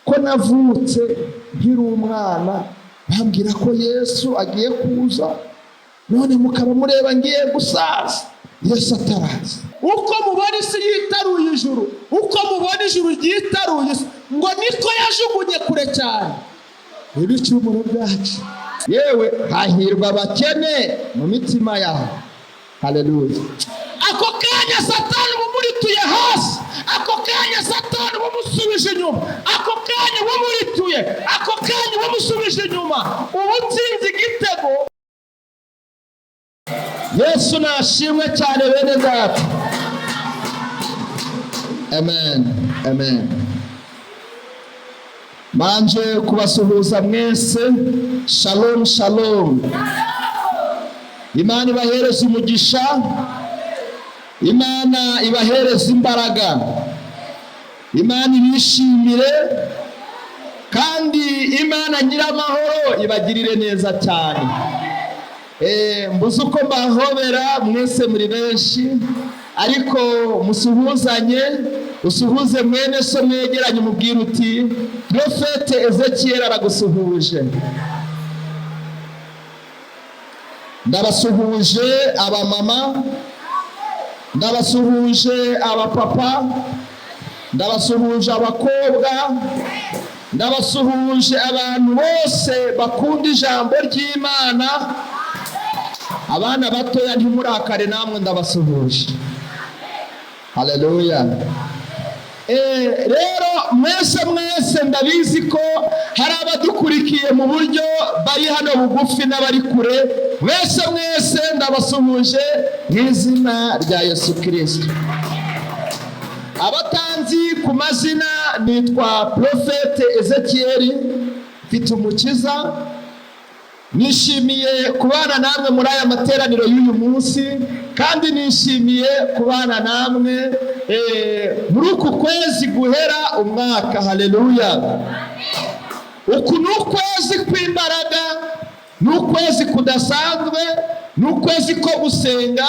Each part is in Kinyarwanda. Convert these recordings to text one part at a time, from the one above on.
Ko navutse nkiri umwana bambwira ko Yesu agiye kuza, none mukaba mureba ngiye gusaza Yesu ataraza. Uko mubona isi yitaruye ijuru, uko mubona ijuru ryitaruye isi, ngo niko yajugunye kure cyane ibicumuro byacu. Yewe, hahirwa abakene mu mitima yabo. Haleluya. Ako kanya Satani bumurituye hasi, ako kanya Satani bumusubije inyuma, ako kanya bumurituye, ako kanya bumusubije inyuma, uba utsinze igitego. Yesu nashimwe cyane, bene data. Amen, amen. Manje kubasuhuza mwese. Shalom, shalom. Imana ibahereze umugisha, Imana ibahereze imbaraga, Imana ibishimire, kandi Imana nyiramahoro ibagirire neza cyane. Mbuze uko mbahobera mwese, muri benshi, ariko musuhuzanye. Usuhuze mwene so mwegeranye, umubwire uti: "Prophète Ezekiel aragusuhuje." Ndabasuhuje abamama, ndabasuhuje abapapa, ndabasuhuje abakobwa, ndabasuhuje abantu bose bakunda ijambo ry'Imana. Abana batoya, ntimurakare, namwe ndabasuhuje. Haleluya. Rero mwese mwese, ndabizi ko hari abadukurikiye mu buryo bari hano bugufi n'abari kure. Mwese mwese ndabasuhuje mu izina rya Yesu Kirisito. Abatanzi ku mazina, nitwa Prophète Ezekiel Mfite Umukiza. Nishimiye kubana namwe muri aya materaniro y'uyu munsi, kandi nishimiye kubana namwe muri uku kwezi guhera umwaka. Haleluya. Uku ni ukwezi kw'imbaraga, ni ukwezi kudasanzwe, ni ukwezi ko gusenga,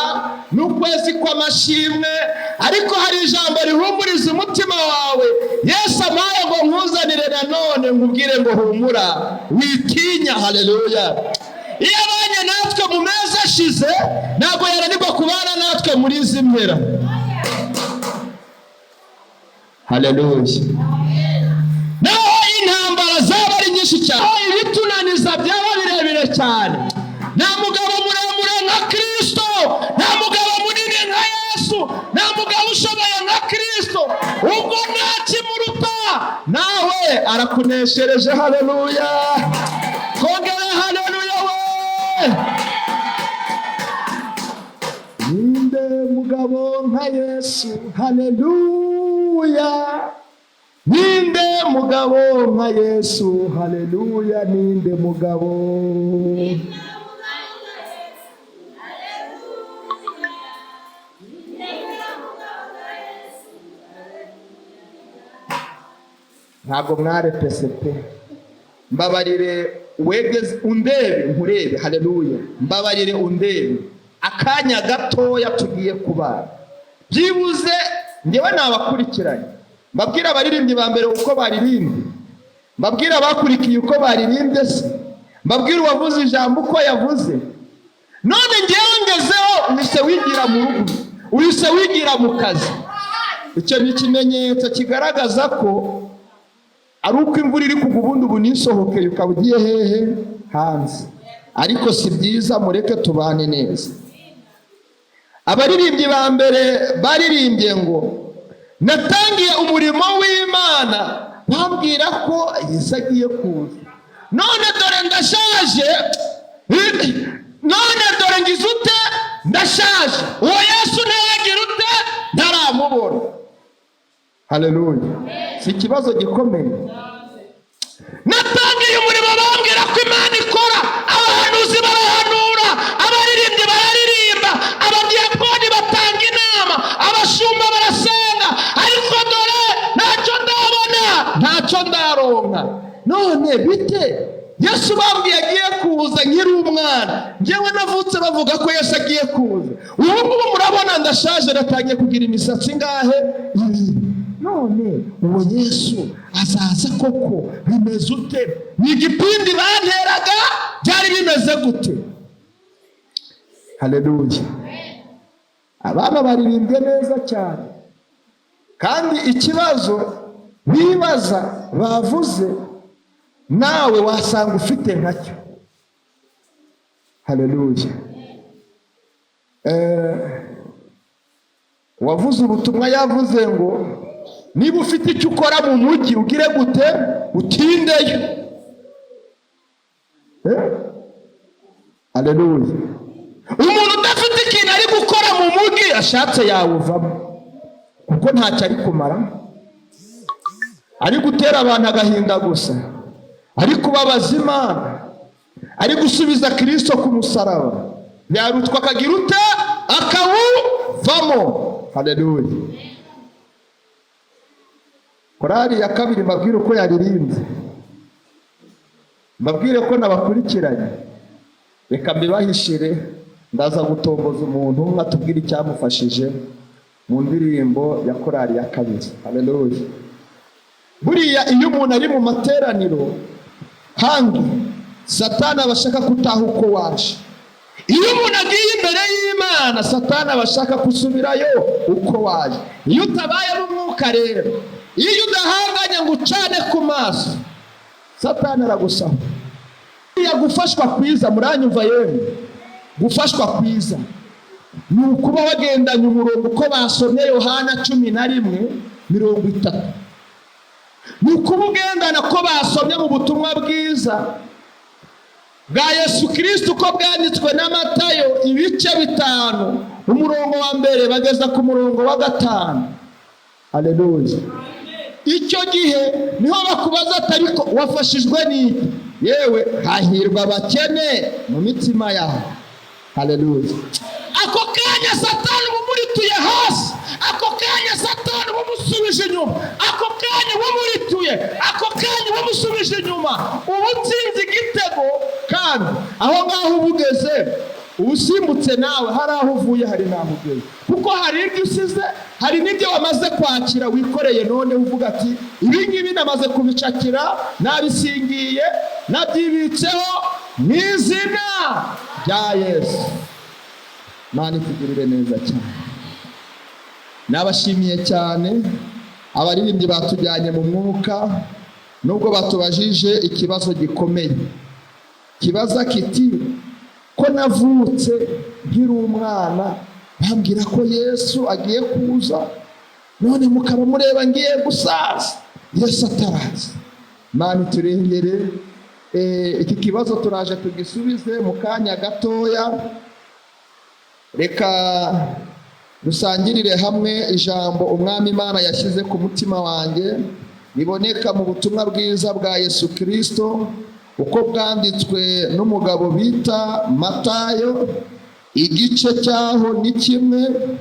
ni ukwezi kw'amashimwe. Ariko hari ijambo rihumuriza umutima wawe Yesu ampaye ngo nkuzanire nanone, nkubwire ngo humura, witinya. Haleluya. Iyo abanye natwe mu mezi ashize, ntabwo yananirwa kubana natwe muri izi mpera. Haleluya. Naho intambara zaba ari nyinshi cyane, aho ibitunaniza byaba birebire cyane, nta mugabo muremure nka Kirisito, nta mugabo munini nka Yesu, nta mugabo ushoboye nka Kirisito. Ubwo nta kimuruta, nawe arakuneshereje. Haleluya. Kongera haleluya we. Ninde mugabo nka Yesu? Haleluya. Ninde mugabo nka Yesu? Haleluya. Ninde mugabo? Ntabwo mwarepese pe. Mbabarire wegeze undebe, nkurebe. Haleluya. Mbabarire undebe akanya gatoya, tugiye kubana. Byibuze ngewe nabakurikiranye, mbabwire abaririmbyi ba mbere uko baririmbye, mbabwire abakurikiye uko baririmbye se, mbabwire uwavuze ijambo uko yavuze. None ngewe ngezeho, uhise wigira mu rugo, uhise wigira mu kazi. Icyo ni ikimenyetso kigaragaza ko ari uko imvura iri kugwa. Ubundi ubu nisohokeye, ukaba ugiye hehe? Hanze. Ariko si byiza, mureke tubane neza. Abaririmbyi ba mbere baririmbye ngo: "Natangiye umurimo w'Imana bambwira ko Yesu agiye kuza, none dore ndashaje, none dore ngize ute? Ndashaje, uwo Yesu ntaragira ute? Ntaramubona." Haleluya. Si ikibazo gikomeye? Natangiye umurimo bambwira ko Imana ikora, abahanuzi barahanura, abaririmbyi bararirimba, abadiyakoni batanga inama, abashumba barasenga, ariko dore ntacyo ndabona, ntacyo ndaronka. None bite? Yesu bambwiye agiye kuza nkiri umwana. Ngewe navutse bavuga ko Yesu agiye kuza. Ubu ngubu murabona ndashaje, natangiye kugira imisatsi ingahe? Ibiri. None None uwo Yesu azaza koko? Bimeze ute? Ni igipindi banteraga? Byari bimeze gute? Haleluya! Abana baririmbye neza cyane, kandi ikibazo bibaza bavuze nawe wasanga ufite nkacyo. Haleluya! Wavuze ubutumwa, yavuze ngo niba ufite icyo ukora mu mujyi, ugire gute? Utindeyo. Haleluya! Umuntu udafite ikintu ari gukora mu mujyi, ashatse yawuvamo, kuko ntacyo ari kumara, ari gutera abantu agahinda gusa, ari kubabaza Imana, ari gusubiza Kirisito ku musaraba. Yarutwa akagira ute? Akawuvamo. Haleluya! Korali ya kabiri, mbabwire uko yaririmbye, mbabwire ko nabakurikiranye. Reka mbibahishire, ndaza gutomboza umuntu umwe atubwire icyamufashije mu ndirimbo ya korali ya kabiri. Haleluya! Buriya iyo umuntu ari mu materaniro hangi, Satani aba ashaka kutaha uko waje. Iyo umuntu agiye imbere y'Imana, Satani aba ashaka gusubirayo uko waje. Iyo utabaye n'umwuka rero, iyo udahanganye ngo ucane ku maso, Satani aragusaba. Buriya gufashwa kwiza, muranyumva yemwe, gufashwa kwiza ni ukuba wagendanye umurongo uko basomye Yohana 11:30, ni ukuba ugendana ko basomye mu butumwa bwiza bwa Yesu Kirisito uko bwanditswe na Matayo, ibice 5, umurongo wa 1 bageza ku murongo wa 5. Haleluya! Icyo gihe niho bakubaza ati: "Ariko wafashijwe n'iki?" Yewe, hahirwa abakene mu mitima yabo. Haleluya! Ako kanya Satani uba umurituye hasi, ako kanya Satani uba umusubije inyuma, ako kanya uba umurituye, ako kanya uba umusubije inyuma, uba utsinze igitego. Kandi aho ngaho uba ugeze, uba usimbutse nawe, hari aho uvuye, hari n'aho ugeze, kuko hari ibyo usize, hari n'ibyo wamaze kwakira wikoreye. None uvuga ati: "Ibi ngibi namaze kubicakira, nabisingiye, nabyibitseho mu izina rya Yesu." Imana itugirire neza cyane. Nabashimiye cyane abaririmbyi batujyanye mu mwuka, nubwo batubajije ikibazo gikomeye kibaza kiti: "Ko navutse nkiri umwana bambwira ko Yesu agiye kuza, none mukaba mureba ngiye gusaza Yesu ataraza?" Imana iturengere. Iki kibazo turaje tugisubize mu kanya gatoya. Reka dusangirire hamwe ijambo Umwami Imana yashyize ku mutima wanjye, riboneka mu butumwa bwiza bwa Yesu Kirisito uko bwanditswe n'umugabo bita Matayo. Igice cyaho ni 1,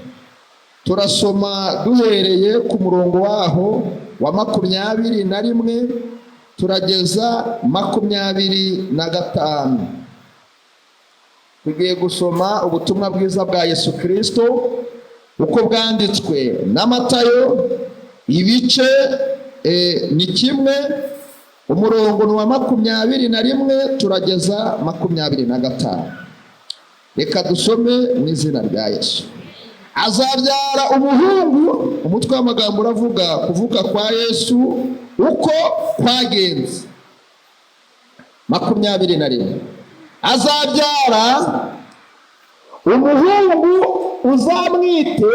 turasoma duhereye ku murongo waho wa 21, turageza 25. Tugiye gusoma ubutumwa bwiza bwa Yesu Kirisito uko bwanditswe na Matayo, ibice ni 1, umurongo ni uwa 21, turageza 25. Reka dusome mu izina rya Yesu. Azabyara umuhungu. Umutwe w'amagambo uravuga kuvuka kwa Yesu uko kwagenze. 21: azabyara umuhungu, uzamwite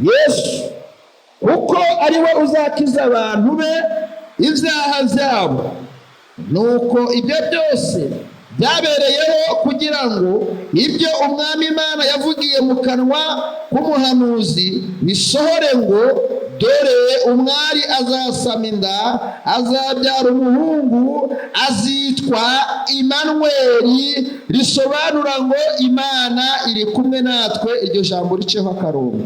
Yesu, kuko ari we uzakiza abantu be ibyaha byabo. Nuko ibyo byose byabereyeho kugira ngo ibyo Umwami Imana yavugiye mu kanwa k'umuhanuzi bisohore ngo: "Dore umwari azasama inda, azabyara umuhungu, azitwa Imanweri," risobanura ngo Imana iri kumwe natwe. Iryo jambo riceho akarongo.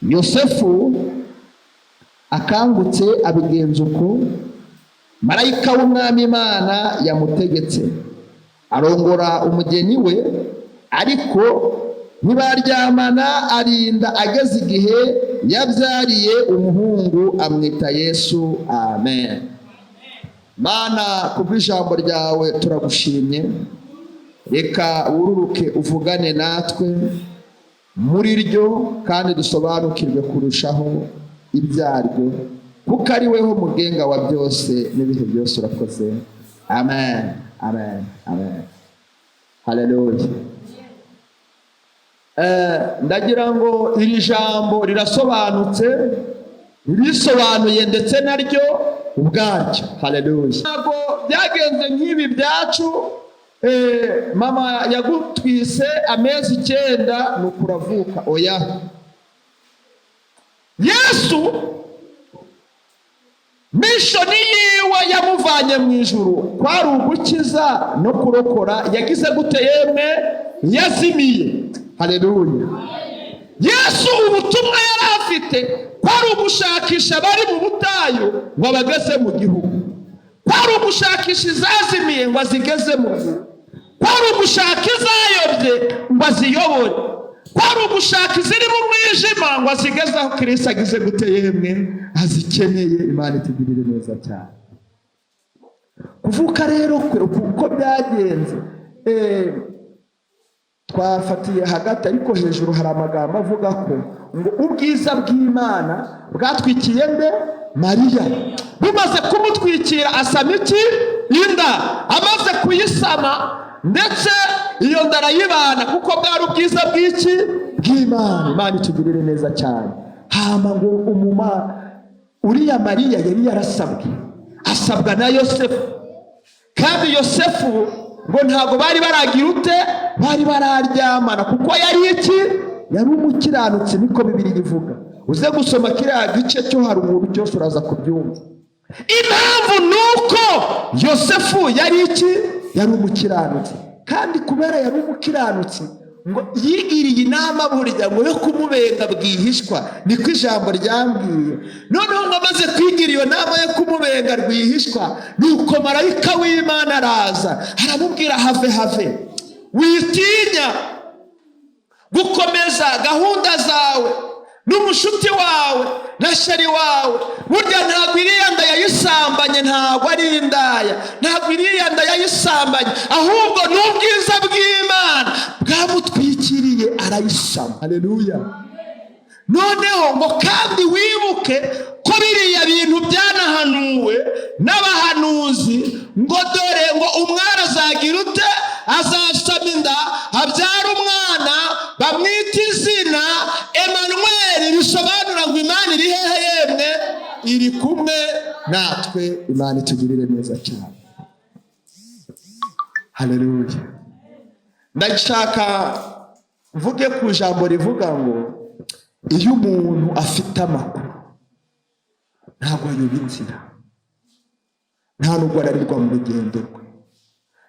Yosefu akangutse abigenza uko marayika w'Umwami Imana yamutegetse, arongora umugeni we, ariko ntibaryamana arinda ageze igihe Yabyariye umuhungu, amwita Yesu. Amen. Mana, kubw'ijambo ryawe turagushimye. Reka wururuke uvugane natwe muri ryo, kandi dusobanukirwe kurushaho ibyaryo, kuko ari weho mugenga wa byose n'ibihe byose. Urakoze. Amen, amen, amen. Haleluya. Ndagira ngo iri jambo rirasobanutse, ririsobanuye ndetse naryo ubwaryo. Haleluya. Ntabwo byagenze nk'ibi byacu. Mama yagutwise amezi 9 nuko uravuka. Oya, Yesu mission yiwe yamuvanye mu ijuru kwari ugukiza no kurokora. Yagize gute yemwe? Yazimiye. Haleluya. Yesu ubutumwa yari afite kwari ugushakisha abari mu butayu ngo abageze mu gihugu, kwari ugushakisha izazimiye ngo azigeze mu gihugu, kwari ugushaka izayobye ngo aziyobore, kwari ugushaka iziri mu mwijima ngo azigeze aho Kirisito agize gute yemwe? Azikeneye. Imana itugirire neza cyane. Kuvuka rero kwe uko byagenze, twafatiye hagati, ariko hejuru hari amagambo avuga ko ngo ubwiza bw'Imana bwatwikiye nde? Mariya. Bumaze kumutwikira asama iki? Inda. Amaze kuyisama, ndetse iyo nda arayibana, kuko bwari ubwiza bw'iki? Bw'Imana. Imana itugirire neza cyane. Hama ngo umuma uriya Mariya yari yarasabwe, asabwa na Yosefu, kandi Yosefu ngo ntabwo bari baragira ute? Bari bararyamana, kuko yari iki? Yari umukiranutsi, niko Bibiliya ivuga. Uze gusoma kiriya gice cyo haruguru cyose, uraza kubyumva. Impamvu ni uko Yosefu yari iki? Yari umukiranutsi. Kandi kubera yari umukiranutsi, ngo yigiriye inama burya ngo yo kumubenga bwihishwa, niko ijambo ryambwiye. Noneho ngo amaze kwigira iyo nama yo kumubenga rwihishwa, nuko marayika w'Imana araza aramubwira: "Have, have, witinya gukomeza gahunda zawe n'umushuti wawe na chéri wawe. Burya ntabwo iriya nda yayisambanye, ntabwo ari indaya, ntabwo iriya nda yayisambanye, ahubwo ni ubwiza bw'Imana bwamutwikiriye arayisama." Haleluya. Noneho ngo kandi wibuke ko biriya bintu byanahanuwe n'abahanuzi, ngo dore ngo umwana azagira ute? Azasama inda, abyara umwana, bamwita izina Emanuweli, bisobanura ngo Imana iri hehe yemwe? Iri kumwe natwe. Imana itugirire neza cyane. Haleluya. Ndashaka mvuge ku ijambo rivuga ngo iyo umuntu afite amakuru ntabwo ayoba inzira, nta nubwo ararirwa mu rugendo rwe,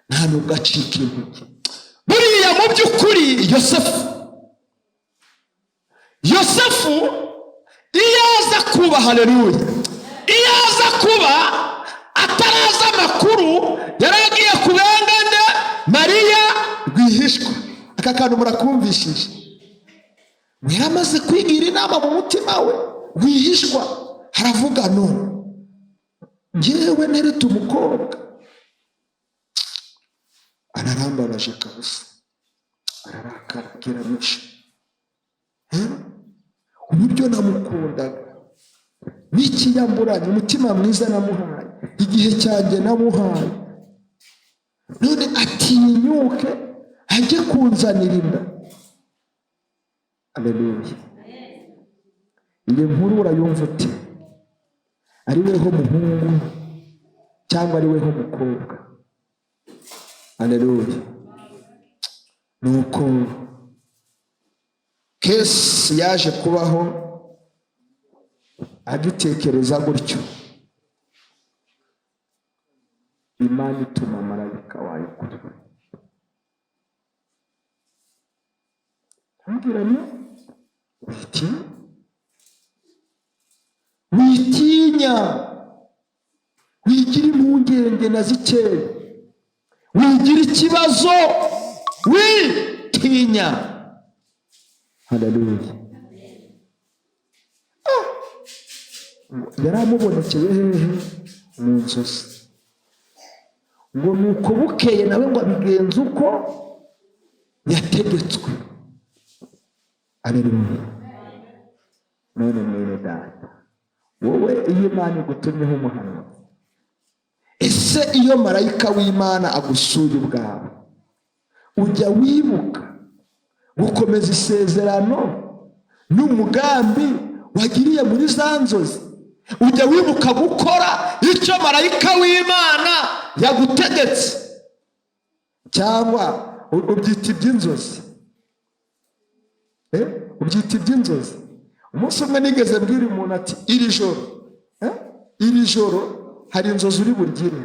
nta nubwo acika intege. Buriya mu by'ukuri Yosefu iyo aza kuba, haleluya, iyo aza kuba atarazi amakuru, yari agiye kubenga nde? Mariya rwihishwa. Aka kantu murakumvishije? Yari amaze kwigira inama mu mutima we rwihishwa, haravuga: "No ngewe nereta umukobwa, ararambabaje kabisa." Ararakara, abwira menshi uburyo namukundaga n'ikiyamburanye, umutima mwiza namuhaye, igihe cyanjye namuhaye, none atinyuke ajye kunzanira inda. Aleluya. Iyi nkuru urayumva uti ari weho muhungu cyangwa ari weho mukobwa? Aleluya. Nuko case yaje kubaho, agitekereza gutyo, Imana ituma marayika wayo kuri we, amubwira ni witinya, witinya, wigira impungenge na zikeya, wigira ikibazo, witinya. Haleluya. Yari amubonekeye hehe? Mu nzozi. Ngo nuko bukeye nawe ngo abigenze uko yategetswe. Aleluya. None mwene data, wowe iyo Imana igutumyeho umuhanuzi, ese iyo marayika w'Imana agusuye ubwawe, ujya wibuka gukomeza isezerano n'umugambi wagiriye muri za nzozi? Ujya wibuka gukora icyo marayika w'Imana yagutegetse, cyangwa ubyita iby'inzozi? Ubyita iby'inzozi? Umunsi umwe nigeze mbwira umuntu ati iri joro, iri joro hari inzozi uri bugire,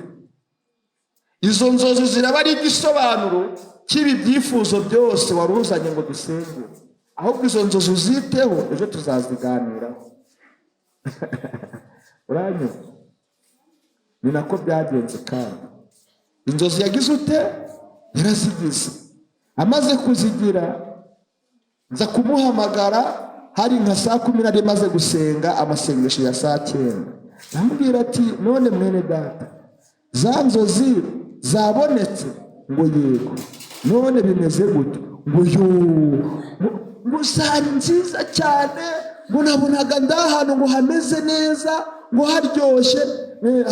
izo nzozi ziraba ari igisobanuro cy'ibi byifuzo byose wari uzanye ngo dusenge, ahubwo izo nzozi uziteho, ejo tuzaziganiraho. Uranyumva? Ni nako byagenze. Kandi inzozi yagize ute? Yarazigize. Amaze kuzigira, nza kumuhamagara hari nka 10:30, maze gusenga amasengesho ya 9:00. Ndamubwira ati none mwene data, za nzozi zabonetse? Ngo yego. None bimeze gute? Ngo yo, ngo zari nziza cyane, ngo nabonaga ndahantu ngo hameze neza, ngo haryoshye.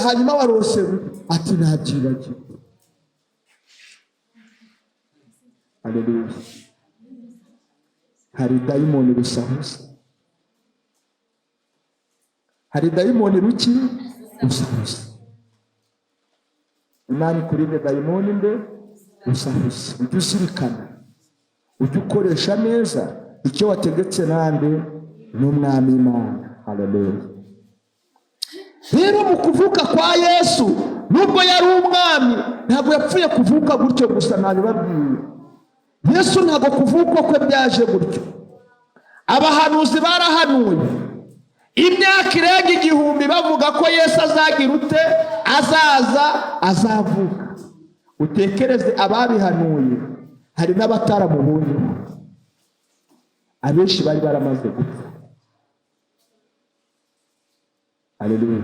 Hanyuma warose? Ati nabyibagiwe. Haleluya. Hari dayimoni rusahuza, hari dayimoni ruki rusahuza. Imana ikurinde dayimoni mbe rusahuza. Ujye uzirikana, ujye ukoresha neza icyo wategetse nande? N'Umwami Imana. Haleluya. Rero mu kuvuka kwa Yesu, nubwo yari umwami, ntabwo yapfuye kuvuka gutyo gusa. Ntabibabwiye, Yesu ntabwo kuvuka kwe byaje gutyo. Abahanuzi barahanuye imyaka irenga 1000 bavuga ko Yesu azagira ute? Azaza, azavuka. Utekereze, ababihanuye hari n'abataramubonyeho, abenshi bari baramaze gupfa. Haleluya.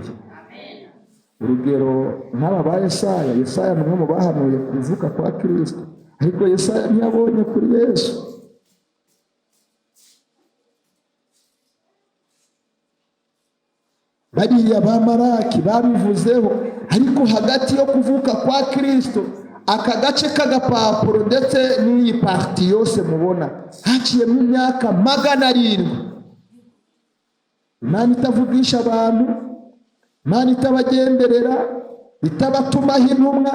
Urugero nk'aba ba Yesaya. Yesaya ni umwe mu bahanuye kuvuka kwa Kristo, ariko Yesaya ntiyabonye kuri Yesu. Bariya ba Maraki babivuzeho, ariko hagati yo kuvuka kwa Kristo, aka gace k'agapapuro ndetse n'iyi parti yose mubona, haciyemo imyaka 700 Imana itavugisha abantu, Imana itabagenderera, itabatumaho intumwa,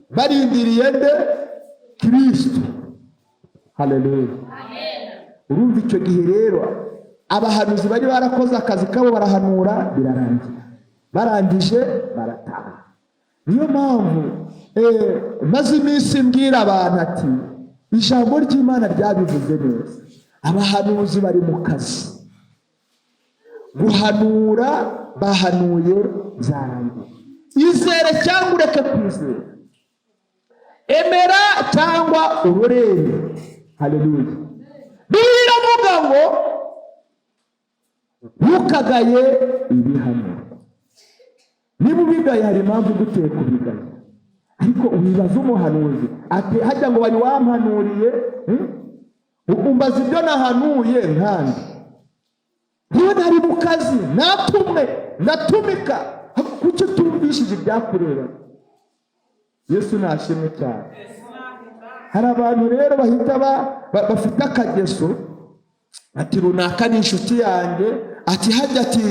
barindiriye nde? Kristo. Haleluya. Urumva icyo gihe rero abahanuzi bari barakoze akazi kabo, barahanura birarangira, barangije barataha. Niyo mpamvu maze iminsi mbwira abantu ati ijambo ry'Imana ryabivuze neza, abahanuzi bari mu kazi, guhanura bahanuye byarangiye. Izere cyangwa ureke kwizera, emera cyangwa urorere. Haleluya. Bibiliya iravuga ngo ntukagaye ibihanurwa. Niba ubigaye hari impamvu iguteye kubigaya, ariko wibaza umuhanuzi ati hajya ngo wari wampanuriye, umbaza ibyo nahanuye nkandi niba nari mu kazi, natumwe, ndatumika, kuki utumvishije ibyakureba? Yesu nashimwe cyane. Hari abantu rero bahita bafite akageso, ati runaka ni inshuti yanjye, ati hajya, ati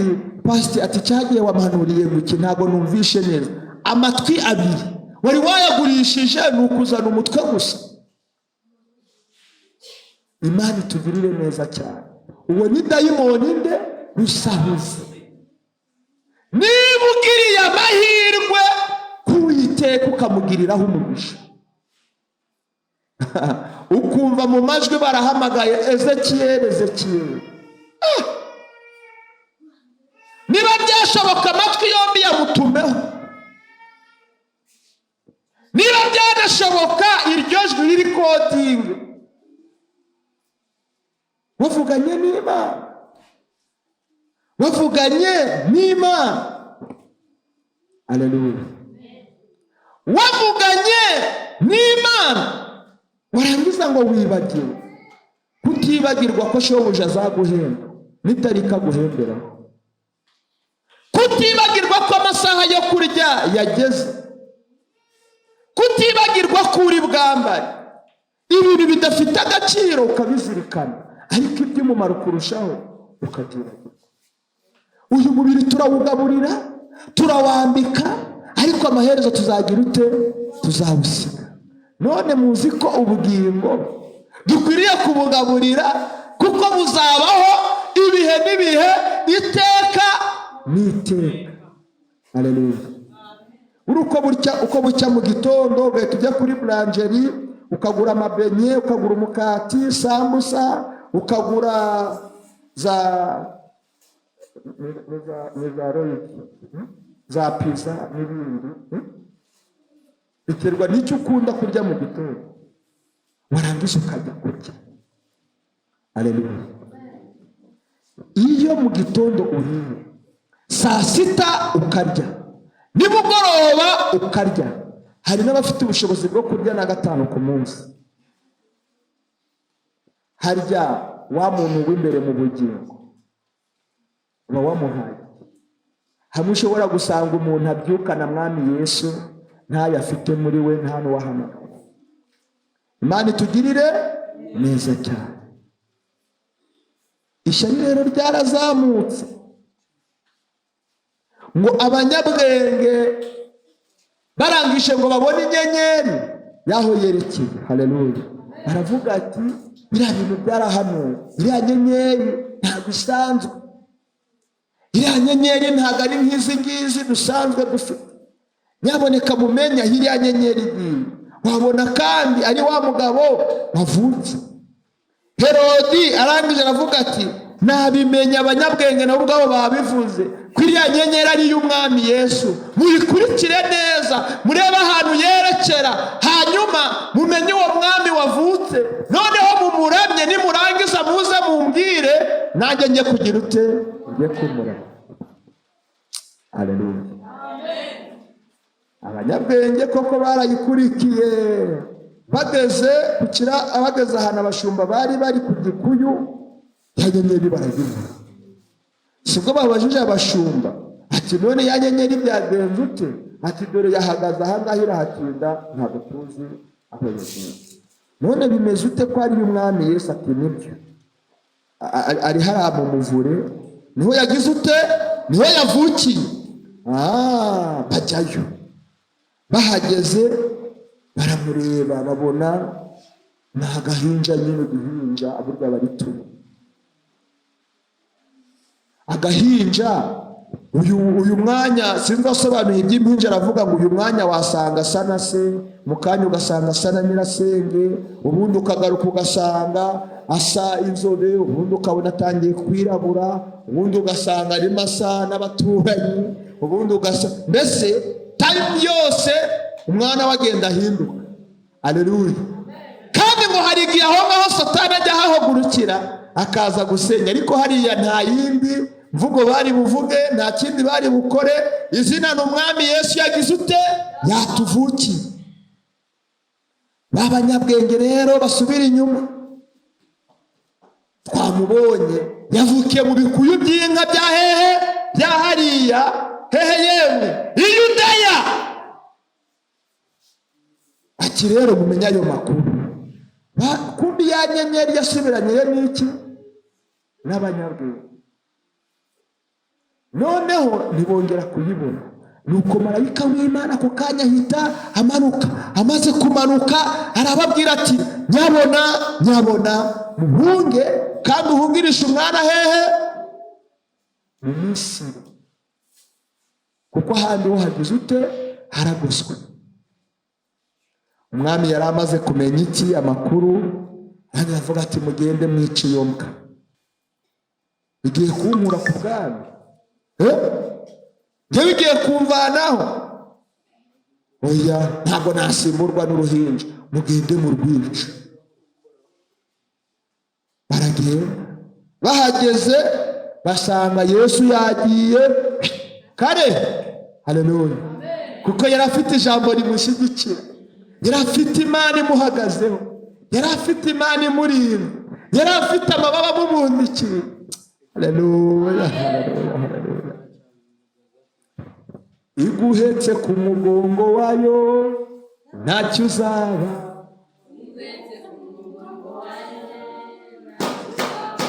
pasiti, ati cyagiye wampanuriye ngo iki, ntabwo numvishe neza. Amatwi abiri wari wayagurishije, ni ukuzana umutwe gusa. Imana itugirire neza cyane. Uwo ni dayimoni nde? Rusahuzi. Niba ugiriye amahirwe k'Uwiteka ukamugiriraho umugisha, ukumva mu majwi barahamagaye Ezekiyeli, Ezekiyeli, niba byashoboka amatwi yombi yamutumeho, niba byanashoboka iryo jwi riri kodingi, wavuganye n'Imana, Wavuganye n'Imana. Aleluya! Wavuganye n'Imana, warangiza ngo wibagiwe. Kutibagirwa ko shobuja azaguhemba n'itariki aguhemberaho, kutibagirwa ko amasaha yo kurya yageze, kutibagirwa ko uri bwambare, ibintu bidafite agaciro ukabizirikana, ariko iby'umumaro kurushaho ukabyibagirwa. Uyu mubiri turawugaburira, turawambika, ariko amaherezo tuzagira ute? Tuzawusiga. None muzi ko ubugingo dukwiriye kubugaburira, kuko buzabaho ibihe n'ibihe, iteka n'iteka. Aleluya! Uri uko bucya, uko bucya mu gitondo ugahita ujya kuri boulangerie, ukagura amabenye, ukagura umukati, sambusa, ukagura za ni za royiki, za pizza n'ibindi, Biterwa n'icyo ukunda kurya mu gitondo. Warangiza ukajya kurya. Aleluya! Iyo mu gitondo uriye, saa sita ukarya, nimugoroba ukarya, hari n'abafite ubushobozi bwo kurya na gatanu ku munsi. Harya wa muntu w'imbere mu bugingo uba wamuhaye? Hamwe ushobora gusanga umuntu abyukana Mwami Yesu, ntayo afite muri we, nta n'uwahamagara. Imana itugirire neza cyane. Ishyari rero ryarazamutse, ngo abanyabwenge barangije ngo babone inyenyeri y'aho yerekeye. Haleluya! Baravuga ati: "Biriya bintu byarahanuwe, iriya nyenyeri ntabwo isanzwe, iriya nyenyeri ntabwo ari nk'izi ngizi dusanzwe dufite. Nyaboneka mumenye aho iriya nyenyeri igiye, wabona kandi ari wa mugabo wavutse." Herodi arangije aravuga ati: "Nabimenye, abanyabwenge nabo ubwabo babivuze ko iriya nyenyeri ari iy'Umwami Yesu. Muyikurikire neza, murebe ahantu yerekera, hanyuma mumenye uwo mwami wavutse, noneho mumuramye. Nimurangiza muze mumbwire, nanjye njye kugira ute? Njye kumuramya." Aleluya! Abanyabwenge koko barayikurikiye. Bageze ku kira, bageze ahantu abashumba bari bari ku gikuyu, ya nyenyeri barayibura. Sibwo babajije abashumba ati: "None ya nyenyeri byagenze ute?" Ati: "Dore yahagaze aha ngaha irahatinda, ntabwo tuzi aho yagiye. None bimeze ute ko ari Umwami Yesu?" Ati: "Nibyo, ari hariya mu muvure, niho yagize ute? Niho yavukiye." Bajyayo, bahageze baramureba, babona ni agahinja nyine, uduhinja burya bari tubi. Agahinja, uyu mwanya sinzi asobanuye iby'impinja, aravuga ngo uyu mwanya wasanga asa na se, mu kanya ugasanga asa na nyirasenge, ubundi ukagaruka ugasanga asa inzobe, ubundi ukabona atangiye kwirabura, ubundi ugasanga arimo asa n'abaturanyi, ubundi ugasa, mbese time yose umwana we agenda ahinduka. Aleluya! Kandi ngo hari igihe aho ngaho Satani ajya ahahagurukira akaza gusenya, ariko hariya nta yindi mvugo bari buvuge, nta kindi bari bukore. Izina ni Umwami Yesu yagize ute? Yatuvukiye. B'abanyabwenge rero basubira inyuma: "Twamubonye, yavukiye mu bikuyu by'inka bya hehe? Bya hariya hehe yemwe? I Yudeya." Ati: "Rero mumenye ayo makuru." Kumbi ya nyenyeri yasubiranyeyo n'iki? N'abanyabwenge. Noneho ntibongera kuyibona. Nuko marayika w'Imana ako kanya ahita amanuka. Amaze kumanuka arababwira ati: "Nyabona, nyabona, muhunge, kandi uhungirishe umwana hehe? Mu Misiri, kuko ahandi ho hagize ute? Haragoswe." Umwami yari amaze kumenya iki? Amakuru. Kandi aravuga ati: "Mugende mwice iyo mbwa, igiye kunkura ku bwami. Njyewe igiye kumvanaho. Oya, ntabwo nasimburwa n'uruhinja. Mugende mu rwica." Baragenda, bahageze Basanga Yesu yagiye kare. Haleluya! Kuko yari afite ijambo rimushyigikira, yari afite Imana imuhagazeho, yari afite Imana imurinda, yari afite amababa amubundikiye. Haleluya, haleluya, haleluya! Iguhetse ku mugongo wayo, ntacyo uzaba.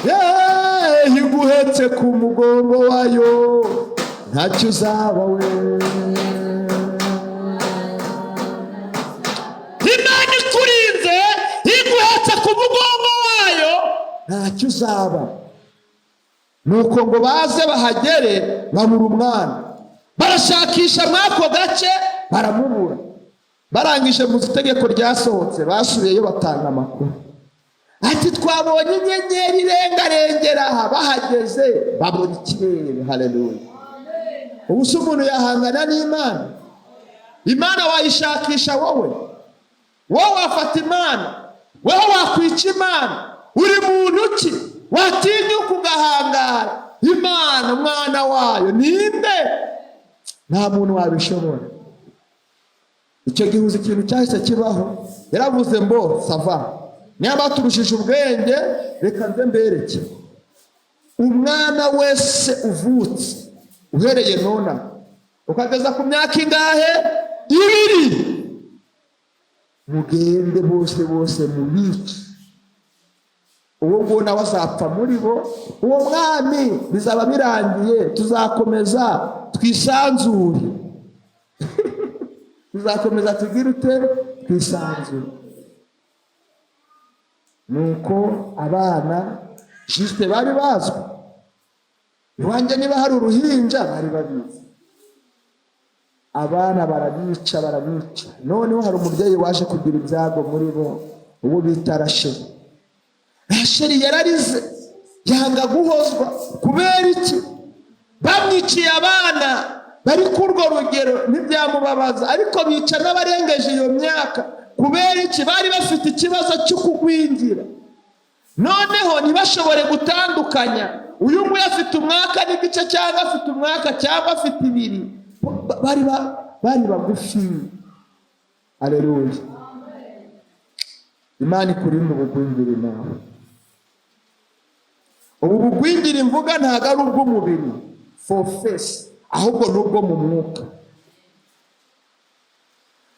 Yeee, iguhetse ku mugongo wayo, ntacyo uzaba we. Imana ikurinze, iguhetse ku mugongo wayo, ntacyo uzaba. Nuko ngo baze bahagere, babura umwana, barashakisha muri ako gace baramubura. Barangije, mu itegeko ryasohotse, basubiyeyo batanga amakuru ati: "Twabonye inyenyeri irengarengera aha." Bahageze babona ikirere. Haleluya! Ubu se umuntu yahangana n'Imana? Imana wayishakisha wowe? Wowe wafata Imana? Wowe wakwica Imana? Uri muntu ki watinyuka ugahangara Imana, umwana wayo? Ninde? Nta muntu wabishobora. Icyo gihe uzi ikintu cyahise kibaho? Yaravuze ngo: "Ça va, niba baturushije ubwenge, reka nze mbereke. Umwana wese uvutse uhereye nona ukageza ku myaka ingahe? 2, mugende bose bose mubice. Uwo nguwo nawe azapfa muri bo, uwo mwami bizaba birangiye, tuzakomeza twisanzure, tuzakomeza tugire ute? Twisanzure." Nuko abana juste bari bazwi iwanjye, niba hari uruhinja bari babizi, abana barabica, barabica. Noneho hari umubyeyi waje kugira ibyago muri bo, uwo bita Rasheli. Rasheli yararize, yanga guhozwa. Kubera iki? Bamwiciye abana bari ku urwo rugero ntibyamubabaza, ariko bica n'abarengeje iyo myaka. Kubera iki? Bari bafite ikibazo cyo kugwingira, noneho ntibashobore gutandukanya uyu nguyu afite umwaka n'igice, cyangwa afite umwaka, cyangwa afite 2. Bari bagufi. Aleluya! Imana ikurinde ubugwingiri nawe. Ubu bugwingiri mvuga ntabwo ari ubw'umubiri for face, ahubwo ni ubwo mu mwuka.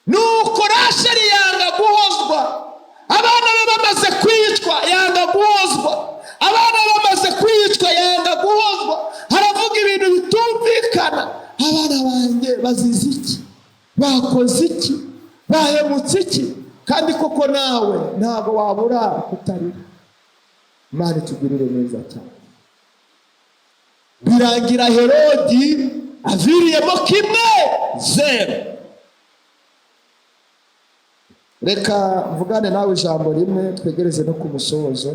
Nuko Rasheli yanga guhozwa abana be bamaze kwicwa, yanga guhozwa abana bamaze kwicwa, yanga guhozwa. Haravuga ibintu bitumvikana: "Abana banjye bazize iki? Bakoze iki? Bahemutse iki?" Kandi koko nawe ntabwo wabura kutarira. Imana itugirire neza cyane. Birangira Herodi aviriyemo kimwe zeru. Reka mvugane nawe ijambo rimwe, twegereze no ku musozo.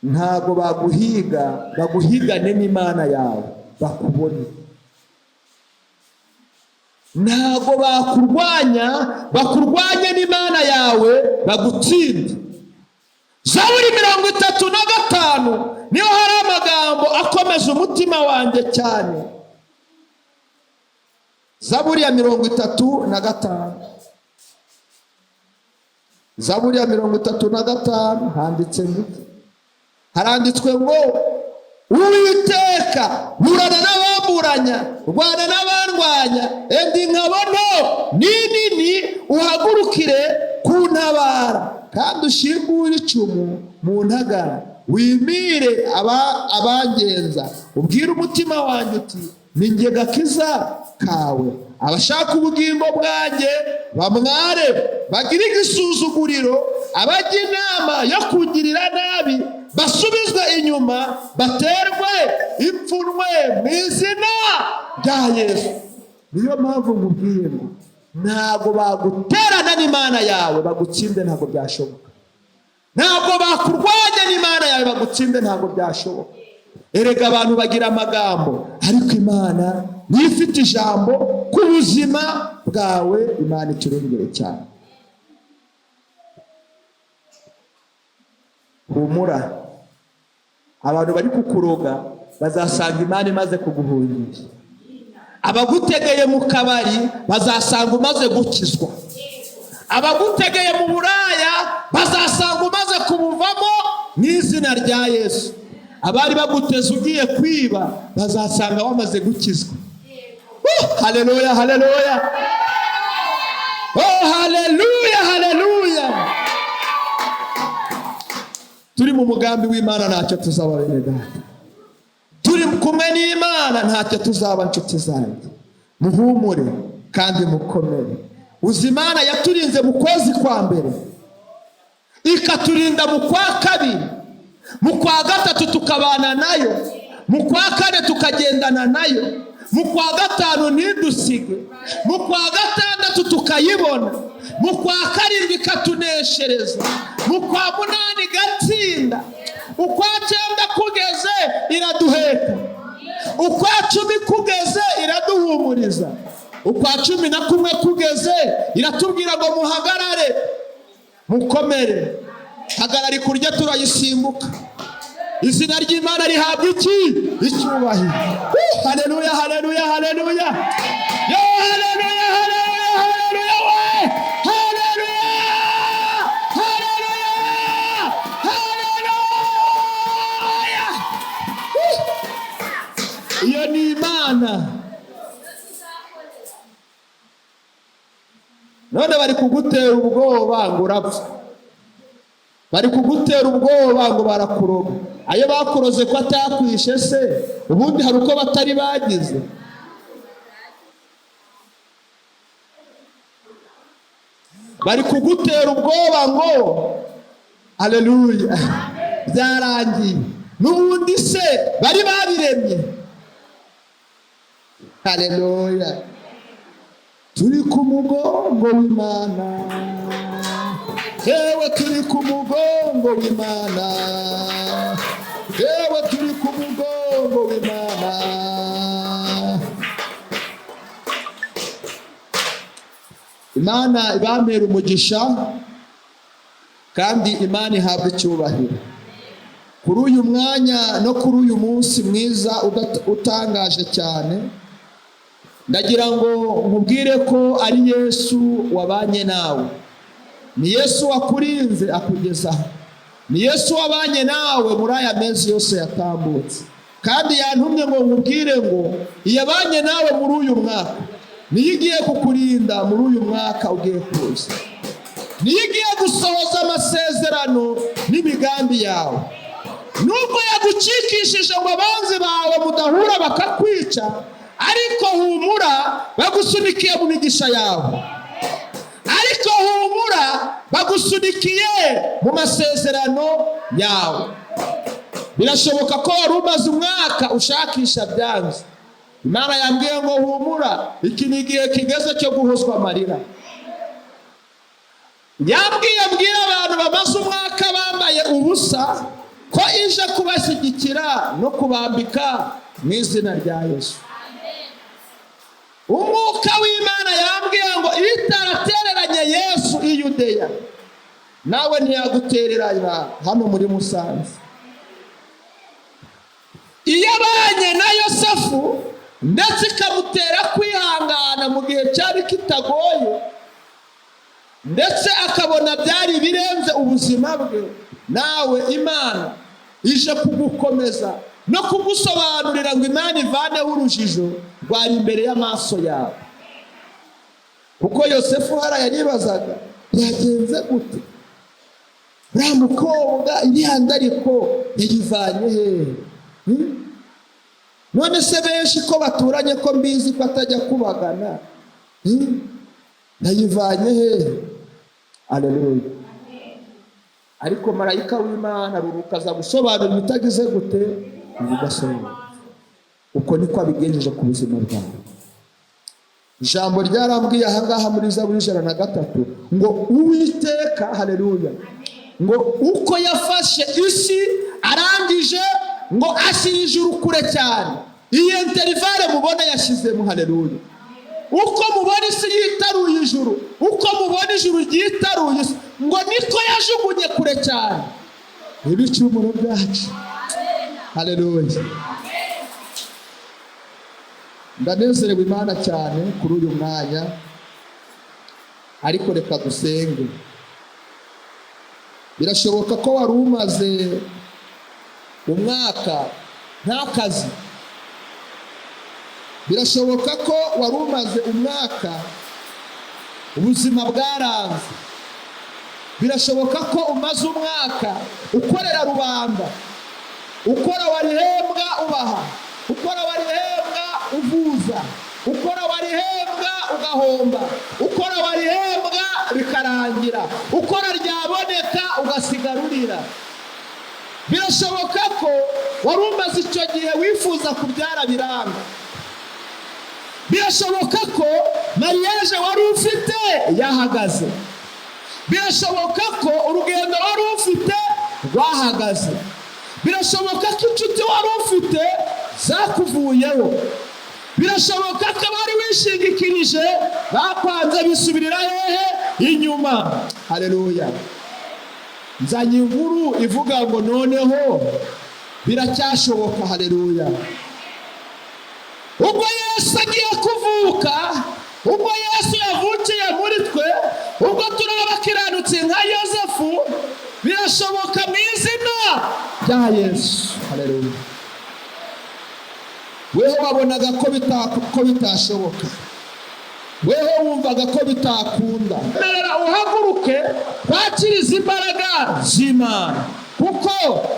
Ntabwo baguhiga, baguhigane n'Imana yawe bakubone. Ntabwo bakurwanya, bakurwanye n'Imana yawe bagutsinde. Zaburi 35 niho hari amagambo akomeza umutima wanjye cyane. Zaburi ya 35, Zaburi ya 35, handitse ngo iki? Haranditswe ngo: "Uwiteka, burana n'abamburanya, rwana n'abandwanya, enda inkabo nto n'inini, uhagurukire kuntabara, kandi ushingure icumu mu ntagara, wimire abangenza. Ubwire umutima wanjye uti: 'Ni njye gakiza kawe.' Abashaka ubugingo bwanjye bamware, bagire igisuzuguriro, abajya inama yo kungirira nabi basubizwe inyuma, baterwe ipfunwe mu izina rya Yesu." Niyo mpamvu nkubwiye ngo ntabwo baguterana n'Imana yawe bagutsinde, ntabwo byashoboka. Ntabwo bakurwanya n'Imana yawe bagutsinde, ntabwo byashoboka. Erega abantu bagira amagambo, ariko Imana niyo ifite ijambo ku buzima bwawe. Imana iturengere cyane. Humura. Abantu bari kukuroga bazasanga Imana imaze kuguhungisha. Abagutegeye mu kabari bazasanga umaze gukizwa. Abagutegeye mu buraya bazasanga umaze kubuvamo mu izina rya Yesu. Abari baguteze ugiye kwiba bazasanga wamaze gukizwa. Haleluya, haleluya, oh haleluya, haleluya. Turi mu mugambi w'Imana ntacyo tuzaba bene data. Turi kumwe n'Imana ntacyo tuzaba nshuti zanjye. Muhumure kandi mukomere. Uzi Imana yaturinze mu kwezi kwa mbere, ikaturinda mu kwa kabiri, mu kwa gatatu tukabana nayo, mu kwa kane tukagendana nayo, mu kwa gatanu ntidusige, mu kwa gatandatu tukayibona, mu kwa karindwi ikatuneshereza, mu kwa munani igatsinda, ukwa cyenda kugeze iraduheka, ukwa cumi kugeze iraduhumuriza, ukwa 11 kugeze iratubwira ngo muhagarare mukomere. Hagarara kurya turayisimbuka. Izina ry'Imana rihabwa iki? Icyubahiro. Haleluya, haleluya, haleluya. Yo haleluya, haleluya, haleluya we. Haleluya, haleluya, haleluya. Iyo ni Imana. None bari kugutera ubwoba ngo urapfa, bari kugutera ubwoba ngo barakuroga. Ayo bakuroze ko atakwishe se, ubundi hari uko batari bagize. Bari kugutera ubwoba ngo haleluya byarangiye, n'ubundi se bari babiremye. Haleluya, turi ku mugongo w'Imana, yewe turi ku mugongo w'Imana, yewe turi ku mugongo w'Imana. Imana ibamera umugisha kandi Imana ihabwa icyubahiro kuri uyu mwanya no kuri uyu munsi mwiza utangaje cyane. Ndagira ngo nkubwire ko ari Yesu wabanye nawe, ni Yesu wakurinze akugezaho, ni Yesu wabanye nawe muri aya mezi yose yatambutse. Kandi yantumye ngo nkubwire ngo iyabanye nawe muri uyu mwaka niyo igiye kukurinda muri uyu mwaka ugiye kuza, niyo igiye gusohoza amasezerano n'imigambi yawe. Nubwo yagucikishije ngo abanzi bawe mudahura bakakwica, ariko humura bagusunikiye mu migisha yawe, ariko humura bagusunikiye mu masezerano yawe. Birashoboka ko wari umaze umwaka ushakisha byanze. Imana yambwiye ngo humura, iki ni igihe kigeze cyo guhozwa amarira. Yambwiye mbwira abantu bamaze umwaka bambaye ubusa ko ije kubashyigikira no kubambika mu izina rya Yesu. Umwuka w'Imana yambwiye ngo itaratereranye Yesu i Yudeya, nawe ntiyagutererana hano muri Musanze. Iyabanye na Yosefu ndetse ikamutera kwihangana mu gihe cyari kitagoye, ndetse akabona byari birenze ubuzima bwe, nawe Imana ije kugukomeza no kugusobanurira ngo Imana ivaneho urujijo rwari imbere y'amaso yawe. Kuko Yosefu yaribazaga byagenze gute, uriya mukobwa iriya ndariko yayivanye hehe? None se benshi ko baturanye ko mbizi ko atajya kubagana, yayivanye hehe? Haleluya. Ariko marayika w'Imana aruruka aza gusobanura ibitagize gute, bigasobanura. Uko niko abigenjeje ku buzima bwawe. Ijambo ryarambwiye ahangaha muri Zaburi 103 ngo Uwiteka, haleluya, ngo uko yafashe isi arangije ngo ashyira ijuru kure cyane. Iyi interivale mubona yashyizemo, haleluya. Uko mubona isi yitaruye ijuru, uko mubona ijuru ryitaruye isi, ngo niko yajugunye kure cyane ibicumuro byacu. Haleluya! Ndanezerewe Imana cyane kuri uyu mwanya, ariko reka dusenge. Birashoboka ko wari umaze umwaka nta kazi. Birashoboka ko wari umaze umwaka ubuzima bwaranze. Birashoboka ko umaze umwaka ukorera rubanda, ukora warihembwa ubaha, ukora warihembwa uvuza, ukora warihembwa ugahomba, ukora warihembwa bikarangira, ukora ryaboneka ugasigara urira. Birashoboka ko wari umaze icyo gihe wifuza kubyara biranga. Birashoboka ko mariage wari ufite yahagaze. Birashoboka ko urugendo wari ufite rwahagaze. Birashoboka ko inshuti wari ufite zakuvuyeho. Birashoboka ko abari wishingikirije bakwanze, bisubirira hehe? Inyuma. Haleluya! Nzanye inkuru ivuga ngo noneho biracyashoboka. Haleluya! Ubwo Yesu agiye kuvuka, ubwo Yesu yavukiye muri twe, ubwo turi abakiranutsi nka Yosefu, birashoboka mu izina rya Yesu. Haleluya! Weho wabonaga ko bitashoboka, weho wumvaga ko bitakunda, merera uhaguruke twakirize imbaraga z'Imana, kuko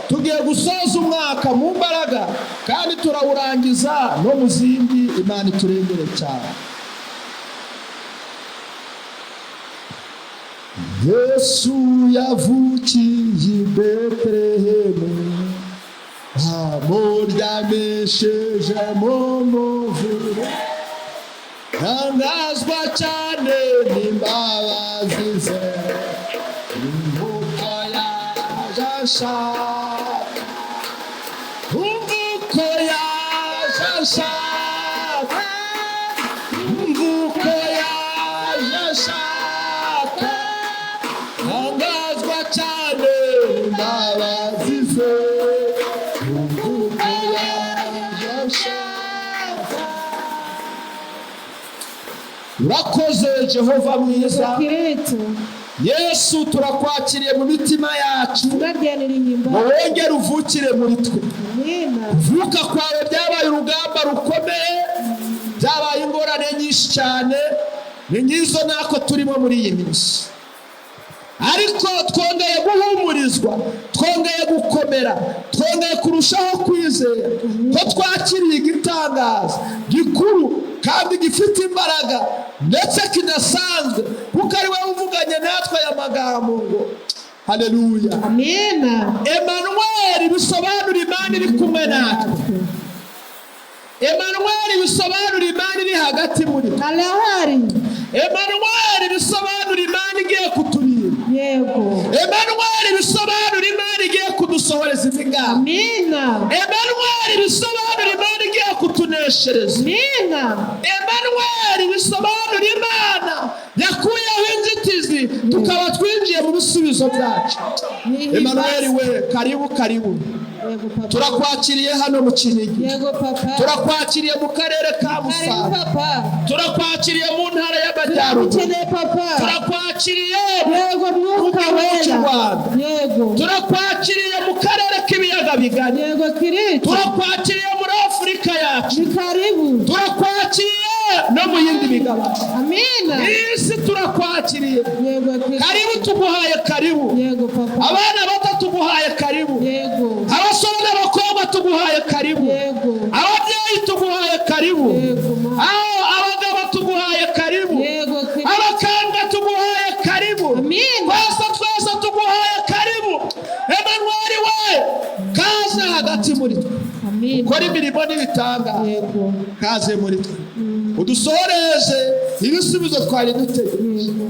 tugiye gusoza umwaka mu mbaraga kandi turawurangiza no mu zindi. Imana iturengere cyane. Yesu yavukiye i Betelehemu, bamuryamishije mu muvure. Ntangazwa cyane n'imbabazi ze, umva uko yaje ashaka, umva uko yaje ashaka, umva uko yaje ashaka. Ntangazwa cyane n'imbabazi ze, umva uko yaje ashaka. Urakoze Jehova mwiza. Kristo. Yesu, turakwakiriye mu mitima yacu Tubabyanira inyimba. ngo wongere uvukire muri twe. Amina. Kuvuka kwawe byabaye urugamba rukomeye, byabaye ingorane nyinshi cyane, ni nk'izo nako turimo muri iyi minsi, ariko twongeye guhumurizwa, twongeye gukomera, twongeye kurushaho kwizera ko twakiriye igitangaza gikuru kandi gifite imbaraga ndetse kidasanzwe, kuko ari wowe uvuganye natwe aya magambo ngo haleluya. Amina. Emanuweli bisobanura Imana iri kumwe natwe. Emanuweli bisobanura Imana iri hagati muri twe. Arahari. Emanuweli bisobanura Imana igiye kuturinda. Yego. Emanuweli bisobanura Imana igiye kudusohoreza imigambi. Amina. Emanuweli bisobanura Imana igiye kutuneshereza. Amina. Emanuweli bisobanura Imana yakuyeho inzitizi, tukaba twinjiye mu bisubizo byacu. Emanuweli we, karibu, karibu. Yego papa. Turakwakiriye hano mu Kinigi. Yego papa. Turakwakiriye mu karere ka Karibu Musanze. papa. Turakwakiriye mu ntara y'Amajyaruguru. Turagukeneye papa. Turakwakiriye Yego Mwuka mu gihugu cy'u Wera. Rwanda. Yego. Turakwakiriye mu karere k'Ibiyaga Bigari. Yego Kristo. Turakwakiriye muri Afurika yacu. Ni karibu. Turakwakiriye no mu yindi migabane. Amina. Isi turakwakiriye. Yego Kristo. Karibu, tuguhaye karibu. Yego papa. Abana bato tuguhaye karibu. Yego. Abasore n'abakobwa tuguhaye karibu. Yego. Ababyeyi tuguhaye karibu. Yego mama. Aho abagabo tuguhaye karibu. Yego Kristo. Abakambwe tuguhaye karibu. Amina. Twese twese tuguhaye karibu. Emanuweli we, kaze hagati muri twe. Amina. Ukora imirimo n'ibitangaza. Yego. Kaze muri twe, udusohoreze ibisubizo twari dutegereje. Yego.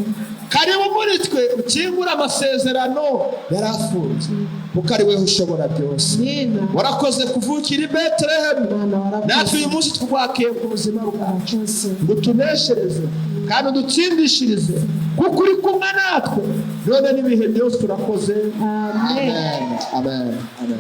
Karibu muri twe, ukingure amasezerano yari afunze, kuko ari we ushobora byose. Amina. Warakoze kuvukira i Betelehemu. Mwana, warakoze. Natwe uyu munsi twakwiye ku buzima bwacu Warakoze. ngo utuneshereze kandi udutsindishirize, kuko uri kumwe natwe none n'ibihe byose. Turakoze. Amen. Amen, amen, amen.